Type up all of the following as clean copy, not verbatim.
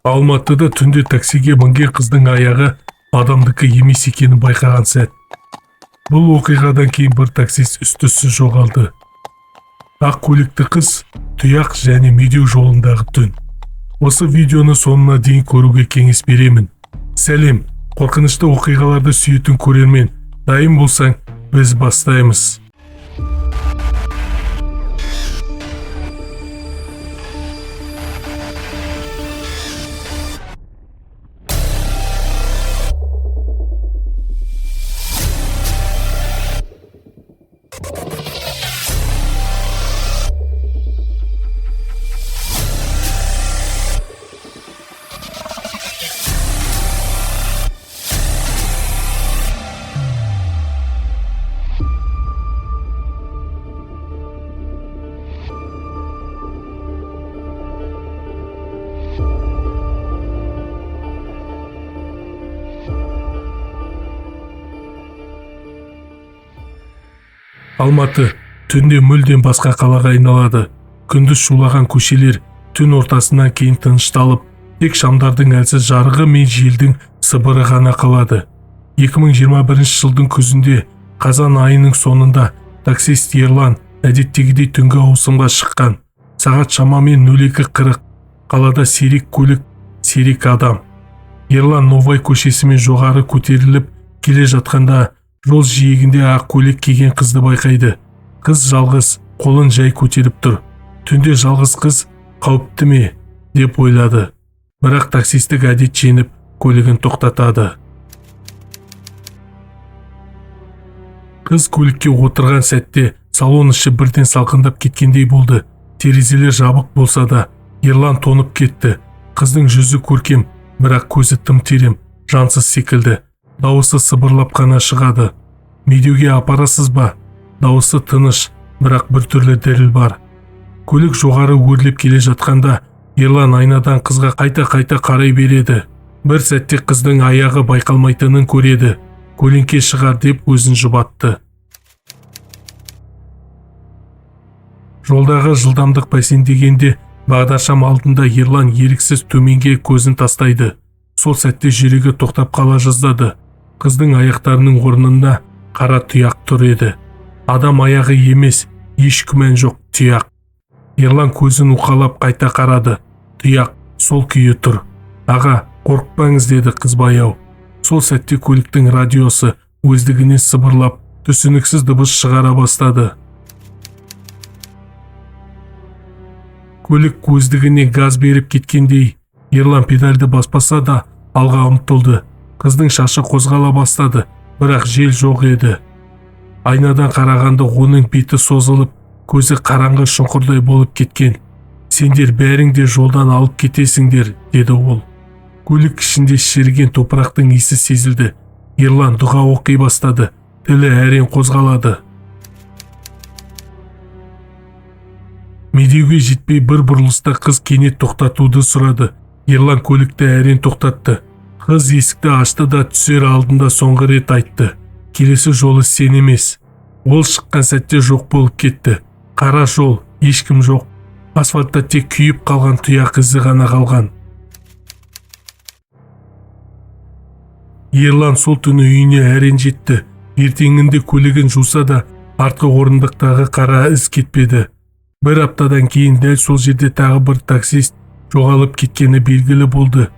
Алматыда түнде таксиге мінген қыздың аяғы адамдікі емес екенін байқаған сәт. Бұл оқиғадан кейін бір таксист із-түзсіз жоғалды. Ақ көлікті қыз, тұяқ және Медеу жолындағы түн. Осы видеоны соңына дейін көруге кеңес беремін. Сәлем, қорқынышты оқиғаларды сүйетін көрермен, дайын болсаң, біз бастаймыз. Алматы түнде мүлдем басқа қалаға айналады. Күндіз шулаған көшелер түн ортасынан кейін тынышталып, тек шамдардың әлсіз жарығы мен желдің сыбыры ғана қалады. 2021 жылдың күзінде, қазан айының соңында таксист Ерлан әдеттегідей түнгі ауысымға шыққан. Сағат шамамен 02:40. Қалада сирек көлік, сирек адам. Ерлан Новай көшесімен жоғары көтеріліп келе жатқанда жол жиегінде ақ көйлек киген қызды байқайды. Қыз жалғыз, қолын жай көтеріп тұр. Түнде жалғыз қыз қауіпті ме деп ойлады. Бірақ таксистік әдет жеңіп, көлігін тоқтатады. Қыз көлікке отырған сәтте салон іші бірден салқындап кеткендей болды. Терезелер жабық болса да, Ерлан тоңып кетті. Қыздың жүзі көркем, бірақ көзі тым терең, жансыз секілді. Дауысы сыбырлап қана шығады. Медеуге апарасыз ба? Дауысы тыныш, бірақ біртүрлі діріл бар. Көлік жоғары өрлеп келе жатқанда Ерлан айнадан қызға қайта-қайта қарай береді. Бір сәтте қыздың аяғы байқалмайтынын көреді. Көлеңке шығар деп өзін жұбатты. Жолдағы жылдамдық бәсеңдегенде бағдаршам алдында Ерлан еріксіз төменге көзін тастайды. Сол сәтте жүрегі тоқтап қала жаздады. Қыздың аяқтарының орнында қара тұяқ тұр еді. Адам аяғы емес, еш күмән жоқ, тұяқ. Ерлан көзін уқалап қайта қарады. Тұяқ сол күйі тұр. Аға, қорықпаңыз, деді қыз баяу. Сол сәтте көліктің радиосы өздігінен сыбырлап, түсініксіз дыбыс шығара бастады. Көлік өздігіне газ беріп кеткендей, Ерлан педальді баспаса да алға ұмтылды. Қыздың шашы қозғала бастады, бірақ жел жоқ еді. Айнадан қарағанда оның беті созылып, көзі қараңғы шұңқырдай болып кеткен. Сендер бәрің де жолдан алып кетесіңдер, деді ол. Көлік ішінде шіріген топырақтың иісі сезілді. Ерлан дұға оқи бастады, тілі әрең қозғалады. Медеуге жетпей бір бұрылыста қыз кенет тоқтатуды сұрады. Ерлан көлікті әрең тоқтатты. Қыз есікті ашты да түсер алдында соңғы рет айтты. Келесі жолы сен емес. Ол шыққан сәтте жоқ болып кетті. Қара жол, ешкім жоқ. Асфальтта тек күйіп қалған тұяқ ізі ғана қалған. Ерлан сол түні үйіне әрең жетті. Ертеңінде көлігін жуса да артқы орындықтағы қара із кетпеді. Бір аптадан кейін дәл сол жерде тағы бір таксист жоғалып кеткені белгілі болды.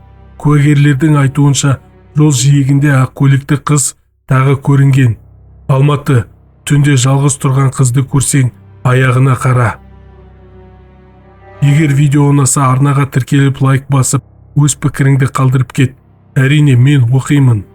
Куәгерлердің айтуынша, жол жиегінде ақ көлікті қыз тағы көрінген. Алматы, түнде жалғыз тұрған қызды көрсең, аяғына қара. Егер видео ұнаса, арнаға тіркеліп, лайк басып, өз пікіріңді қалдырып кет. Әрине, мен оқимын.